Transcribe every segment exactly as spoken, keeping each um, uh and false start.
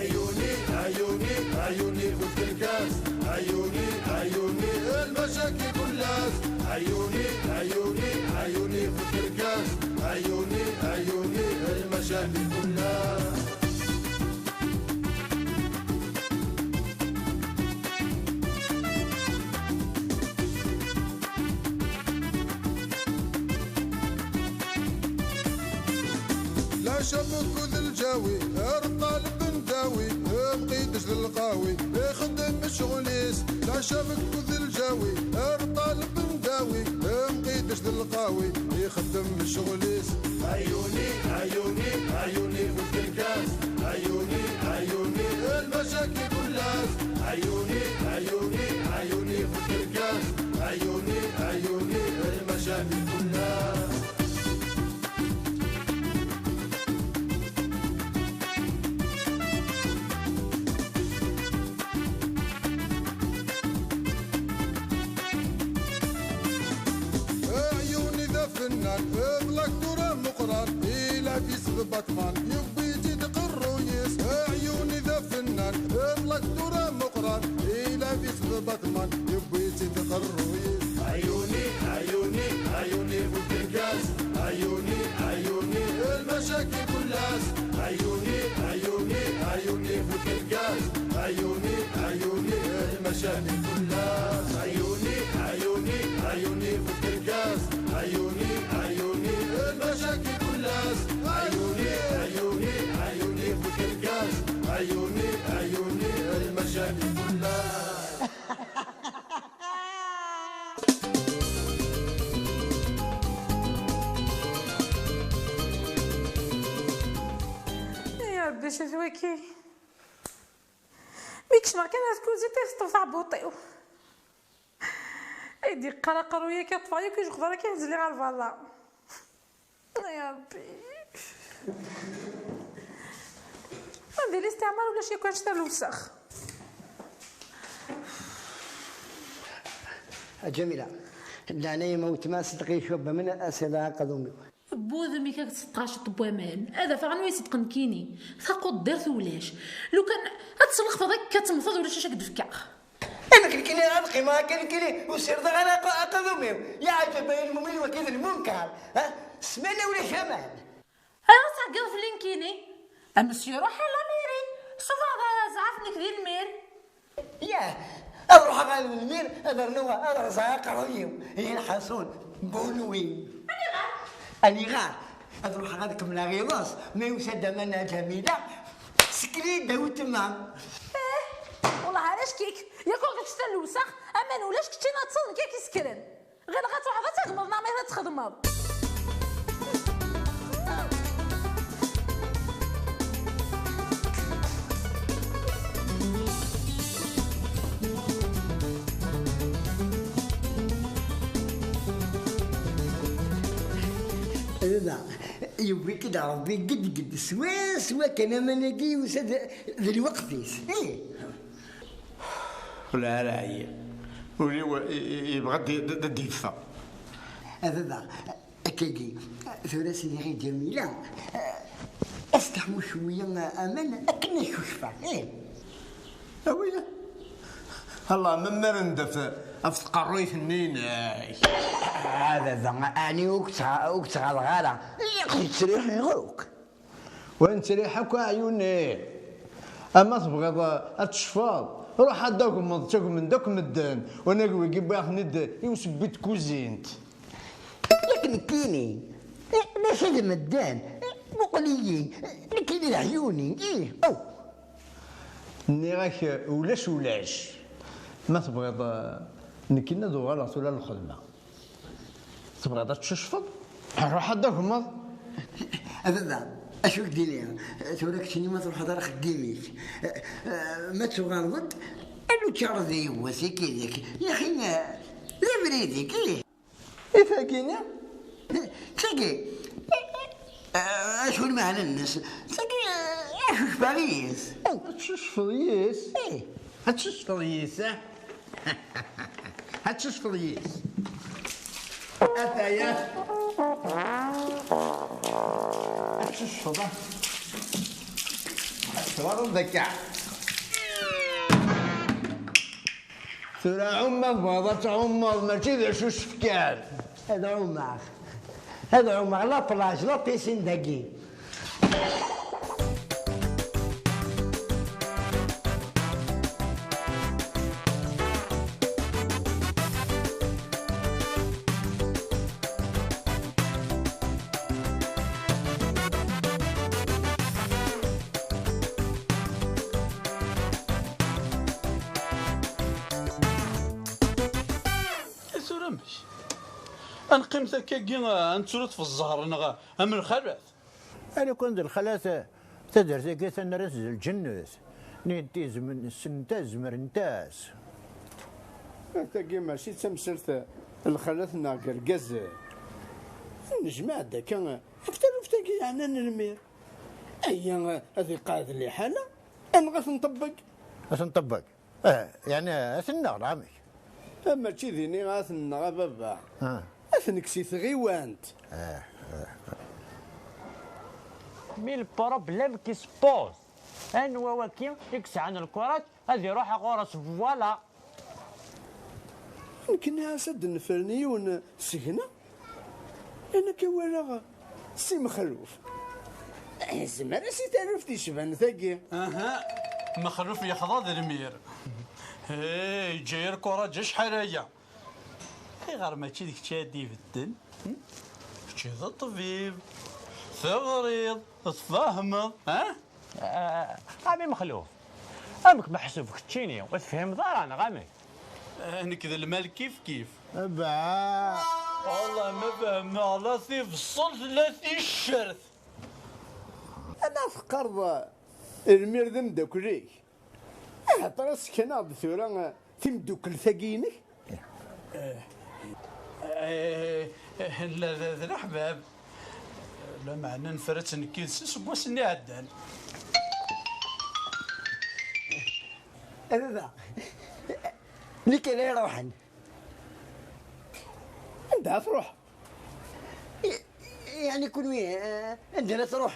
عيوني، عيوني، عيوني في الكركاس. عيوني، عيوني، المشاكل كلها. عيوني، عيوني، عيوني في الكركاس. عيوني، عيوني، المشاكل كلها. لا شبك ذا الجاوي، ارقى البنداوي، مقيدش ذا القاوي، يخدم الشغليس. لا شبك ذا الجاوي، ارقى البنداوي، مقيدش ذا القاوي، يخدم الشغليس. عيوني، عيوني، عيوني في الكركاس. عيوني، عيوني، المشاكل كلها. عيوني، عيوني، عيوني في الكركاس. عيوني، عيوني، المشاكل كلها. عيوني ذا فنان، بلاك دورة مقران، إلا في سبع ثمان، يبي تدق الرويس. عيوني ذا فنان، بلاك دورة مقران، إلا في سبع ثمان، يبي تدق الرويس. عيوني، عيوني، عيوني في الكركاس. عيوني، عيوني، المشاكل كلها. عيوني، عيوني، عيوني في الكركاس. عيوني، عيوني، المشاكل كلها. عيوني، عيوني، عيوني في الكركاس. عيوني، عيوني، المشاكل كلها. عيوني، عيوني، عيوني في الكركاس. عيوني، عيوني، المشاكل كلها. يا ربي، شوف ويكي. ميكش ما كان تكون زيت يسطو تاع بوطيو. ايدي قرا قرويه كي طفايو كي جخضره كي هزلي على الفالا. يا ربي. ما ندير الاستعمار ولا شي كان شتا الوسخ. جميلة، لعناية موت ما صدقي شوب من أسئلة قدومي. بوذمي كاك تستقاش طبوامان هذا فغن ويصدق نكيني. ثقو الدير ثولاش. لو كان اتسلق فضك كتمفض ولا شاشك دفكاخ. انا كنكيني غير القيمه كنكيني وسير دغ انا قدومي. يا عجب المؤمن وكيد المنكر. ها، سمعنا ولا شمال؟ انا تعقل في لينكيني. امسيو روح لاميري. صوف هذا زعفنك ذي المير. ياه، اروح غير المير اذا نوا ارزاق ريم. هي الحصول بونوي. اني غار. اني غار. اروح غير كم لا غيلاص ما يوسد منا جميله. سكري داو تمام. والله علاش كيك ياكل غير شتا الوسخ. اما نولاش كنتي ناتصل كيك يسكرن. غير غتروح غتغمض نهار ما تخدمض. لا، يبيك ربي قد قد سوا سوا كان مناقي وسد ذي الوقت. ايه. Ur ɛri ɛyiɣ. Ul-iw i-, i-, yebɣa ad d-, d-, ad d-yeffeɣ. A baba, akkagi, tura s-nniɣ i Ǧamila, eh, asteḥmu cwiya aman akken ad cucfeɣ, eh. Awi, Allah, ma, ma ara ndaf ɣef tqerruyt-nni-inek. A baba, ɛni ur k-ttɣ-, ur k-ttɣaḍeɣ ara? Yak tettriḥ iɣruk. Ur nettriḥ akk a ɛyuni. Ama tebɣiḍ ad tecfeḍ, ruḥ ad d-tagmeḍ, ttagmen-d akk medden, wanag wigi wwiɣ-ten-id i usewwi n tkuzint. Yak nekkini, maca d medden, muqel-iyi, nekkini d ɛyuni, ih, aw. Nniɣ-ak ulac ulac, ma tebɣiḍ, nekkini ad uɣaleɣ tura lxedma. Tebɣiḍ ad tcucfeḍ? Ruḥ ad d-tagmeḍ. A baba, acu k-d-iniɣ? Tura keččini ma truḥeḍ ara axeddim-ik, ma tuɣaleḍ-d, ad nuččareḍ yiwwas ikid-ik. Yaxi, d abrid-ik, ih. I tagi-nni? Tagi, acu lmeɛna-nnes? Tagi, acu cfeɣ yis? Ad tcucfeḍ yis? Ih. Ad tcucfeḍ yis, ah? Ad tecfeḍ yis. Ataya. Ad tecfeḍ, ah. Twaḍeḍ akka. Tura ɛum ma tebɣiḍ ad tɛummeḍ, mačči d acu s-fkan. Ad ɛummeɣ. Ad ɛummeɣ la plage, la piscine dagi. Tura amek? Ad neqqim takkagi, ad nettru ɣef zzher-nneɣ am lxalat? Alukan d lxalat, taddart-agi atan rran-tt d lǧennet. Nitenti zem-, ssnent-as, zemrent-as. Tagi mačči d tamsalt n lxalat neɣ n yergazen. Nejmeɛ-d akka ɣef taluft-agi yeɛnan lmir. Aya ad iqeɛɛed liḥala, neɣ ad t-nṭebbeg. Ad t-nṭebbeg? Eh, yeɛni ad t-nneɣ neɣ amek? Eh, mačči d ini ad t-nneɣ a baba. Ah. Ad t-nekkes i tɣiwant. Eh, eh. Mais le problème qui se pose, anwa waki i yesɛan lkurat ad iruḥ ɣur-s, voilà. Nekni as ad d-nefren yiwen seg-neɣ, ayen akka walaɣ Si Mexluf. Yezmer-as i taluft yecban tagi. Aha, Mexluf yexḍa d lmir. Hey, yeǧǧa-yi lkuraǧ acḥal aya. Ayɣer mačči d kečč ara d-ibedden? Hm? Kečč d ṭṭbib, teɣriḍ, tfehmeḍ, ha? Ah, a Mexluf, amek meḥsub keččini, ur tefhimeḍ ara neɣ amek? Ah, nekk d lmal kif kif. Abɛa. Wallah ma fehmeɣ la tibṣelt la ticcert. Ama teqqareḍ lmir d ameddakel-ik? Ahat ara ssekneɣ-d tura, eh, timeddukelt-agi-inek. Eh, eh, eh, la, d, d leḥbab. Lameɛna nefra-tt nekk yid-s seg wass-nni iɛeddan. A baba, nekk ara iruḥen. Anda ara truḥ? I-, yeɛni kunwi, eh, anda ara truḥ?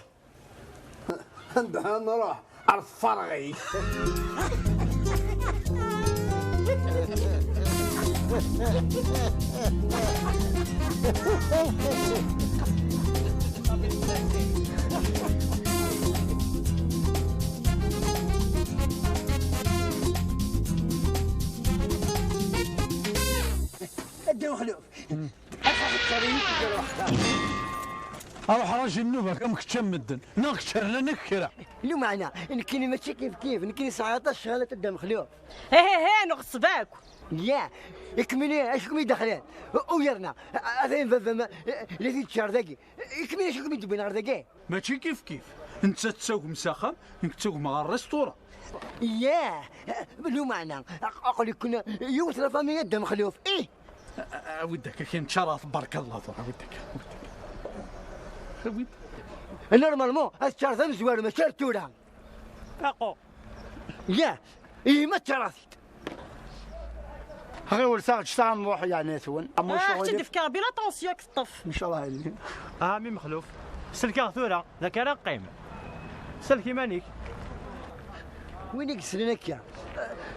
Anda nruḥ? Ar tfarɣit. A Dda Mexluf. Aḥraǧ n nnuba-k am kečč am medden, neɣ kečč rnan-ak kra. Lumeɛna, nekkini mačči kif kif, nekkini sɛiɣ aṭas ccɣel a Dda Mexluf. He, he, he, nɣeṣṣeb akk. Ya, ikmini, acu kem-id-axlan? U yerna, atan baba-m, la t-id-ččar dagi. Ikmini, acu kem-id-wwin ɣer dagi? Mačči kif kif. Netta tettagem s axxam, nekk ttagem ɣer restaurant. Yah, lumeɛna, aq-, aql-iken yiwet la famille a Dda Mexluf, ih! A, a, a widak, akken ččarat, barka Allah, tura, a widak, a widak. A wid. Normalement, ad teččareḍ amezwaru, mačči ar tura. Aqo. Yah, ihi ma teččareḍ-t-id. Ɣiwel saɣ ǧǧet-aɣ nruḥ, yeɛni-twen. Am Ah, ccɣel-ik. Ad k-id-fkeɣ bila tension ad k-teṭṭef. Ncallah yelli. Ah, mi Mexluf. Selkeɣ tura, d akka ara neqqim. Selk iman-ik. Win i yeslen akka,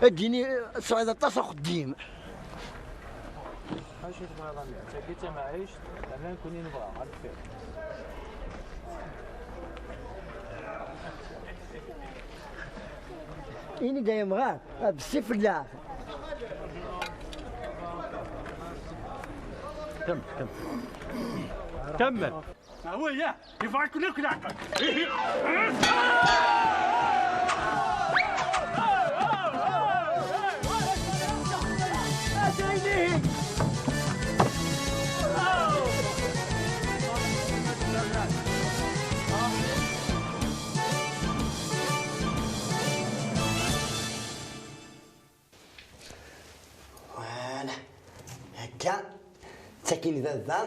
ad d-yini tesɛiḍ aṭas uxeddim. Acu tebɣiḍ a mmi? Tagi d tamaɛict, aman kuni nebɣa, ar deffir. Ini-d ay amɣar, bessif fell-aɣ. Kemmel, kemmel. Kemmel. Ah ouais, ya, yebɣa-ken akk leɛqel. Voilà. Akka. Tagi n baba,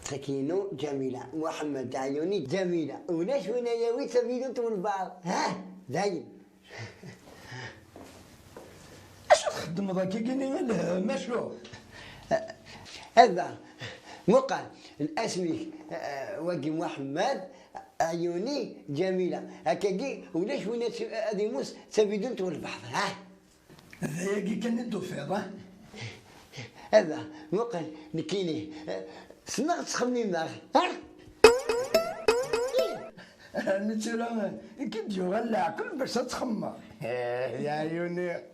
tagi inu Ǧamila. Muḥemmed, Ɛyuni, Ǧamila. Ulac win ara yawin tavidyut n walbeɛḍ. Ha? Dayen. Acu txeddmeḍ akka gini a lhemm, acu? Aba, muqel, asem-ik, eh, wagi Muḥemmed, Ɛyuni, Ǧamila, akkagi ulac win ad, ad imus d tabidunt n lbeḥr, ha? D ayagi kan i d-tufiḍ, ha? Aba, muqel, nekkini, eh, ssneɣ ad ttxemmimeɣ, ha? Armi tura i k-id-yuɣal leɛqel bac ad txemmeḍ. Eh, ya Ɛyuni.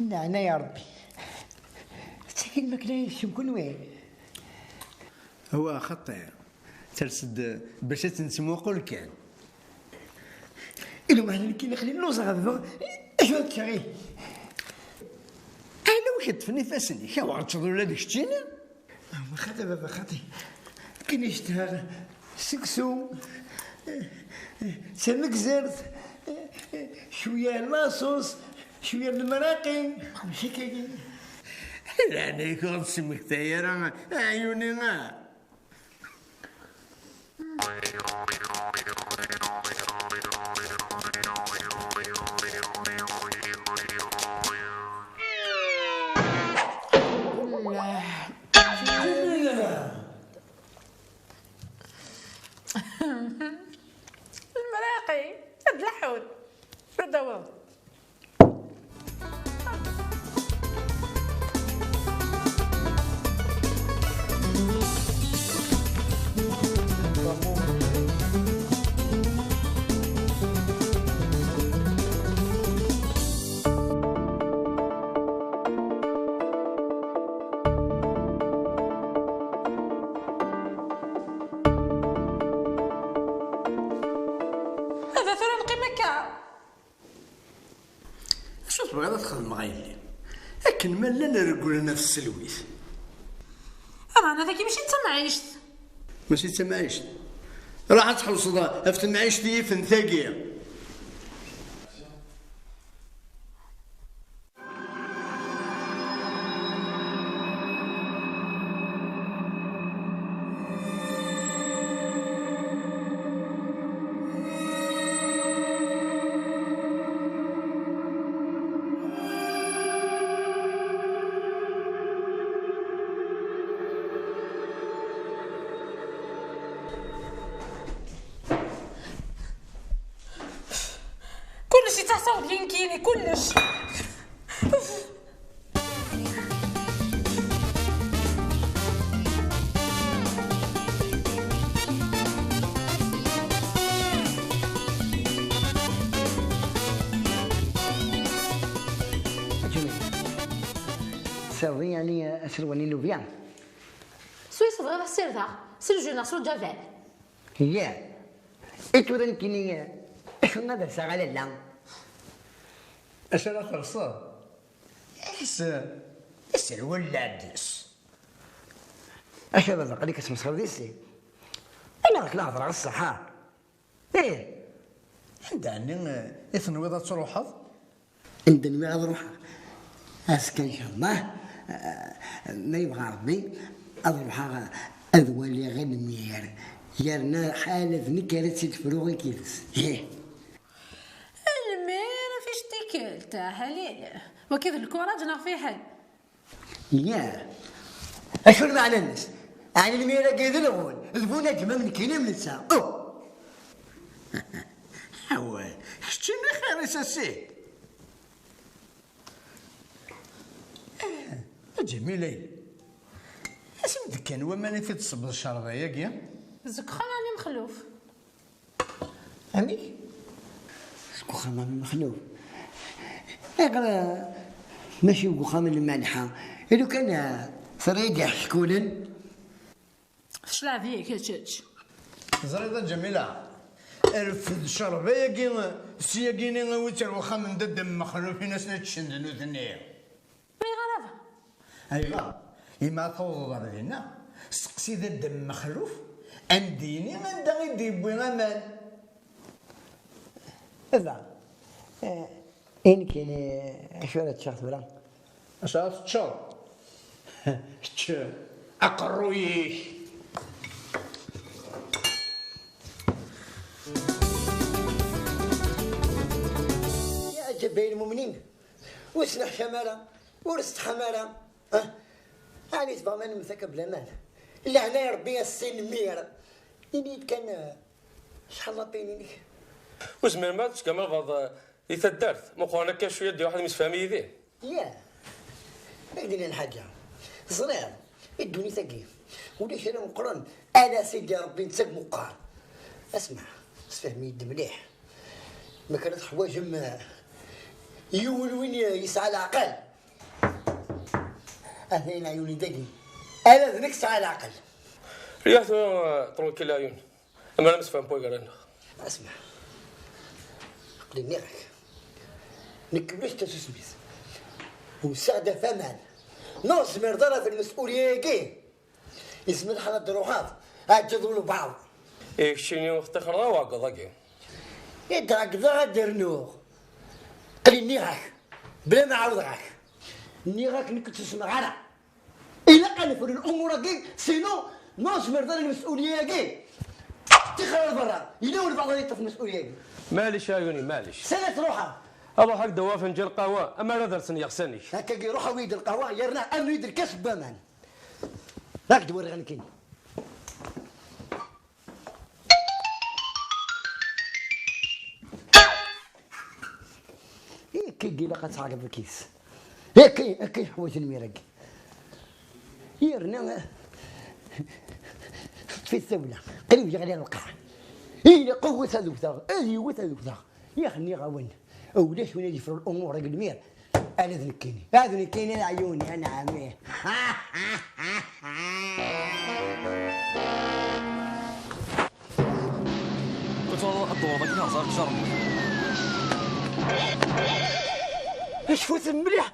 Nneɛna ya Ṛebbi. Ttagin makla yid-sen kunwi. Awa xaṭi, ters-d bac ad tt-nesmuqul kan. Inu meɛna nekkini aql-i lluẓeɣ ad bɣeɣ acu ad ččeɣ ihi. Ayen wi k-ṭṭfen ifassen-ik, awer teččeḍ ula d keččini? Ah, xaṭi baba, xaṭi. Akken i cedhaɣ seksu, tamegzert, cwiya n laṣus, cwiya n lemraqi, mačči kagi. Di leɛnaya-k ur d-smektay ara Ɛyuni, ah. Lemraqi, ad laḥun. Ad aweḍ. Hada tura neqqim akka. Acu tebɣiḍ ad xedmeɣ a yelli? Akken ma llan regglen ɣef tselwit. Ameɛna tagi mačči d tamɛict. Mačči d tamɛict? Ruḥ ad tḥewseḍ ɣef temɛict yifen tagi. Kullec yettɛeṣṣir deg-i nekkini, kullec. Ǧemil, tesɛiḍ yeɛni aserwal n llubya? S wayes tebɣiḍ ad ssirdeɣ? S lǧu neɣ s lǧabal? Yah. I tura nekkini, acu ad rseɣ a lalla? Acu ara terseḍ? Is, iserwal n lɛedis. Acu a baba, aql-ik ad tmesxireḍ yis-i? Aniɣ akken ad hedreɣ ṣṣeḥ, ha? Ih. Anda ɛni, eh, i tenwiḍ ad truḥeḍ? Anda nwiɣ ad ruḥeɣ? Azekka, ncallah, eh, ma yebɣa Rebbi, ad ruḥeɣ ad waliɣ anemhal. Yerna ḥala d nekk ara tt-id-fruɣ i yid-s. Ih. Lmir ɣef ictikel, tahalil. Wagi d lkuraǧ neɣ fiḥel? Yah. Acu lmeɛna-nnes? Ɛni lmir-agi d lɣul, d bu najma am nekkini am netta? Oh! Awal, keččini xir-is a Ssid. Eh, a Ǧamila, asem-d kan waman i t-id-tṣebbeḍ ccerba-agi? Deg uxxam n Mexluf. Amek? Seg uxxam n Mexluf. Ayɣer, eh, mačči deg uxxam n Malḥa? I lukan, eh, terra-yi-d iḥekkulen? Tecleɛ deg-k, kečč. Teẓriḍ a Ǧamila, Rfed ccerba-agi, syagi-nni awi-tt ar wexxam n Dda Mexluf, in-asen ad ččen d nutni. Ayɣer a baba? Ayɣer? Imi tawḍeḍ ar dinna, seqsi Dda Mexluf, ad m-d-yini anda i d-yewwi aman. Baba, eh, i nekkini, acu ara ččeɣ tura? Acu ara teččeḍ? Ečč aqerruy-ik. Yeɛǧeb ay lmumnin, ur sneḥcam ara, ur setḥam ara. Ah, ɛni tebɣam ad nemmet akka bla aman? Leɛna i Rebbi a Si Nnmir. Ini-yi-d kan, eh, acḥal lapin-inek? Ur tezmirem ara ad tezgam albaḍ, eh, di taddart? Meqqren akka cwiya, ddiɣ waḥed yemsefham yid-i. Yah, ad k-d-iniɣ lḥaǧa. Teẓriḍ, i ddunit-agi, ulac ara meqqren ala Sidi Rebbi, netta i meqqer. Asma, sefhem-iyi-d mliḥ. Ma kan teḥwaǧem, eh, yiwen win yesɛa leɛqel, atan ɛyuni dagi. Ala d nekk sɛiɣ leɛqel. Riɣ tura, eh, tranquille ɛyun. Amer ad nemsefham wagar-nneɣ. Asma, aql-i nniɣ-ak, nekk ulac tasusmit. Usiɣ-d ɣef aman. Ma ur tezmireḍ ara ɣef lmesulya-agi, yezmer lḥal ad d-truḥeḍ, ɛǧeḍ walbeɛḍ. I keččini ur teṭṭixreḍ ara uɛeggeḍ-agi. I d-ɛeggḍeɣ ad d-rnuɣ. Aql-i nniɣ-ak, bla ma ɛawdeɣ-ak. Nniɣ-ak nekk ur tsusmeɣ ara. Ilaq ad nefru lumuṛ-agi, sinon ma ur tezmireḍ ara lmesulya-agi, ṭṭixer ar berra. Yella walbeɛḍ ara yeṭṭef lmesulya-agi. Maɛlic a ɛyuni, maɛlic. Sani ad truḥeḍ? Ad ruḥeɣ ad k-d-awiɣ afenǧal lqahwa, amar ad rsen yiɣsan-ik. Akkagi, ruḥ awi-yi-d lqahwa, yerna rnu-yi-d lkas n waman. Ad k-d-wriɣ nekkini. Akka i ilaq ad tɛerḍeḍ lkas. Akka, akka i yeḥwaǧ lmir-agi. Yerna, ṭṭef-it tawla, qrib yeɣli lqaɛ. Ilaq ad wwet ad wteɣ, ad iwwet ad wteɣ. Yak nniɣ-awen, ulac win ad yefru lumuṛ deg lmir, ala d nekkini. Ala d nekkini d ɛyuni, a nɛami. Kečč ad tdewreḍ akken iɣẓer deg ccṛeɛ. Acfut mliḥ!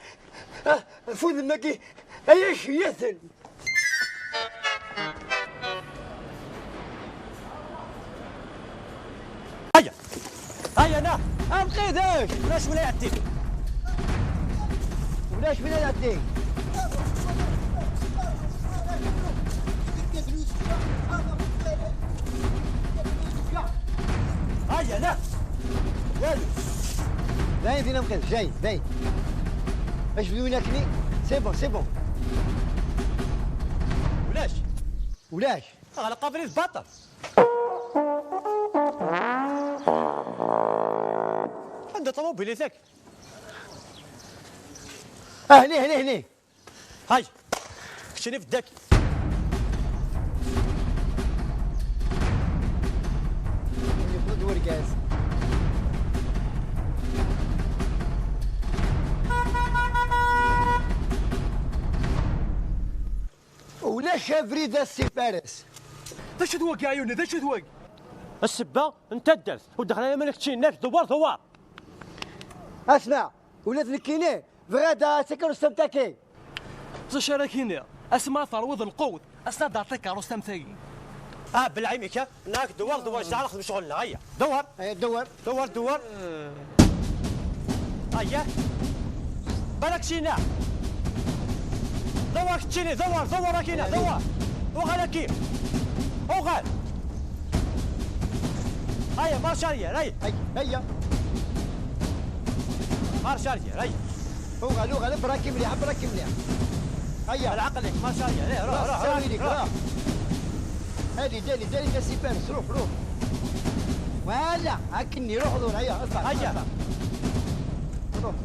Ah, afud-nni-agi, ay akyaten! Aya! Aya, na! Amqidec! Ulac win ad iɛeddin! Ulac win ad iɛeddin! Aya, na! Walu! Dayen din amqidec, dayen, dayen! Acu d win akkenni? C'est bon, c'est bon! Ulac! Ulac! Ɣleq abrid baṭel! Anda ṭumubilit-ik? Ah, hni, hni, hni! Hay! Keččini beddak! Yewweḍ-d wergaz. Ulac abrid a Si Fares. D acu-t wagi, a Yuni? D acu-t wagi? Ssebba n taddart, ur d-dexleɣ ara ma keččini, nniɣ-ak dewwer, dewwer! Asma, ula d nekkini bɣiɣ ad d-aɣeɣ takeṛṛust am tagi. D acu ara k-iniɣ? Asma terwiḍ lqewt, asma d-aɣeɣ takeṛṛust am tagi. Ah, belɛim-ik, ha? Nniɣ-ak dewwer, dewwer, ǧǧeɣ-aɣ lecɣel-nneɣ, aya. Dewwer! Aya, dewwer! Dewwer, dewwer! Aya! Balak cina! Dewwer keččini, dewwer, dewwer akina, dewwer! Uɣal akkin! Uɣal! Aya, marche arrière, aya! Ay, aya! Marche arrière, aya! Uɣal, uɣal, braki mliḥ, braki mliḥ! Aya! Lɛaqel-ik, marche arrière, aya, ruḥ, ruḥ, ruḥ, ruḥ! Allez, allez, allez, a Si Fares, ruḥ, ruḥ. Voilà, akkenni, ruḥ, ruḥ, aya, اطلع, اطلع. Ruḥ.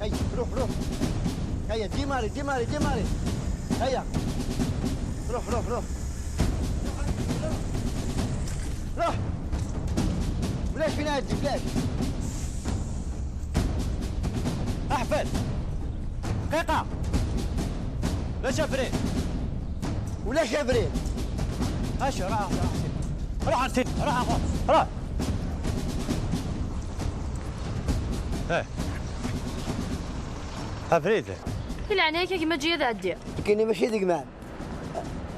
Aya, ruḥ, ruḥ. Aya, démarre, démarre, démarre. Aya. Ruḥ, ruḥ, ruḥ. Ruḥ. Ulac win ad d-, ulac. Aḥbel. دقيقة. لا شافرين. ولا شافرين. اش راه؟ Ruḥ ar sin, ruḥ a xo, ruḥ. Eh. Abrid. Di leɛnaya-k a gma, eǧǧ-iyi ad ɛeddiɣ. Nekkini mačči d gma-m.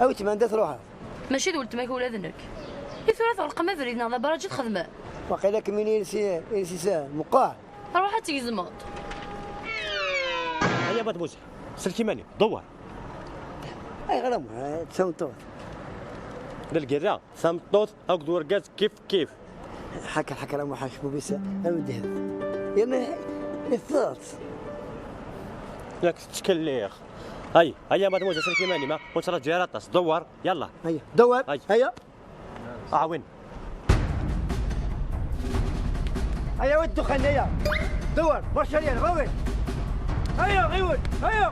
Awi-tt ma anda truḥeḍ. Mačči d weltma-k ula d nekk. I tura tɣelqem abrid neɣ d abaraj i txedmem? Waqila kemmini iles-, iles-is meqqer. Ruḥ ad tgezmeḍ. Aya ma tmuzeḥ, sellek iman-im, dewwer. Ayɣer a muḥ, d tameṭṭut? D lgirra, tameṭṭut akked urgaz kif kif. Ḥaker, ḥaker a muḥ, acbub-is am ddheb. Yerna iffeẓ. Yak tettkelliɣ. Ay, aya ma tmuzeḥ, sellek iman-im, ha? Ur ttṛaǧu ara aṭas, dewwer, yalla. Aya, dewwer, ay. Aya. Aɛwin. Aya, wa ddexxan, aya. Dewwer, marche arrière, ɣiwel. Aya, ɣiwel, aya.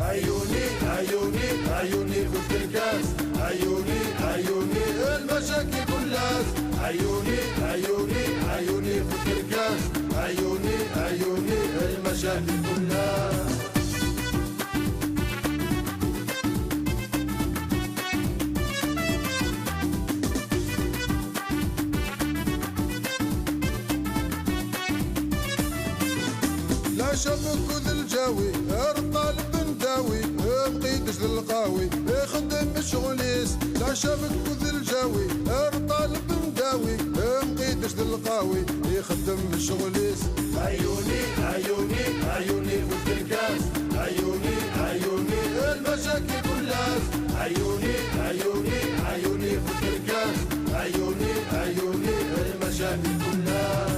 عيوني، عيوني، عيوني في الكاس. عيوني، عيوني، المشاكل كلها. عيوني، عيوني، عيوني في الكاس. عيوني، عيوني، المشاكل كلها. العشا بكذ الجاوي، ارطال بنداوي، مقيدش للقاوي، يخدم شغليس. العشا بكذ الجاوي، ارطال بنداوي، مقيدش للقاوي، يخدم شغليس. عيوني، عيوني، عيوني في الكاس. عيوني، عيوني، المشاكل كلها. عيوني، عيوني، عيوني في الكاس. عيوني، عيوني، المشاكل كلها.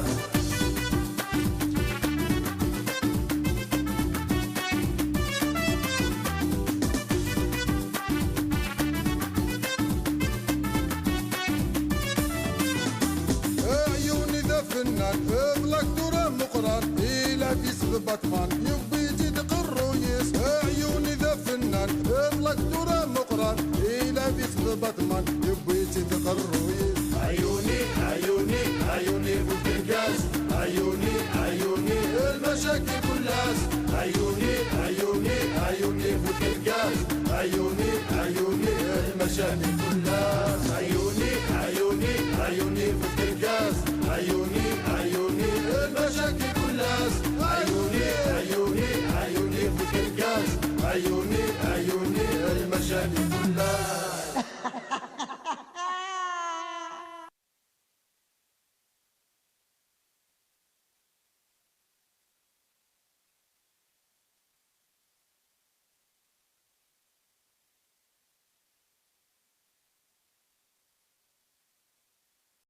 عيوني ذا فنان، ضلك دورة مقران، إلا في سبطمان، يبي تدق الرويس. عيوني ذا فنان، ضلك دورة مقران، إلا في سبطمان، يبي تدق الرويس. عيوني، عيوني، عيوني في الكاس. عيوني، عيوني، المشاكل كلها. عيوني، عيوني، عيوني في الكاس. عيوني، عيوني، المشاكل كلها. عيوني، عيوني، عيوني في الكاس. عيوني، عيوني، المشاكل كلها. عيوني، عيوني، عيوني في الكاس. عيوني، عيوني، المشاكل كلها.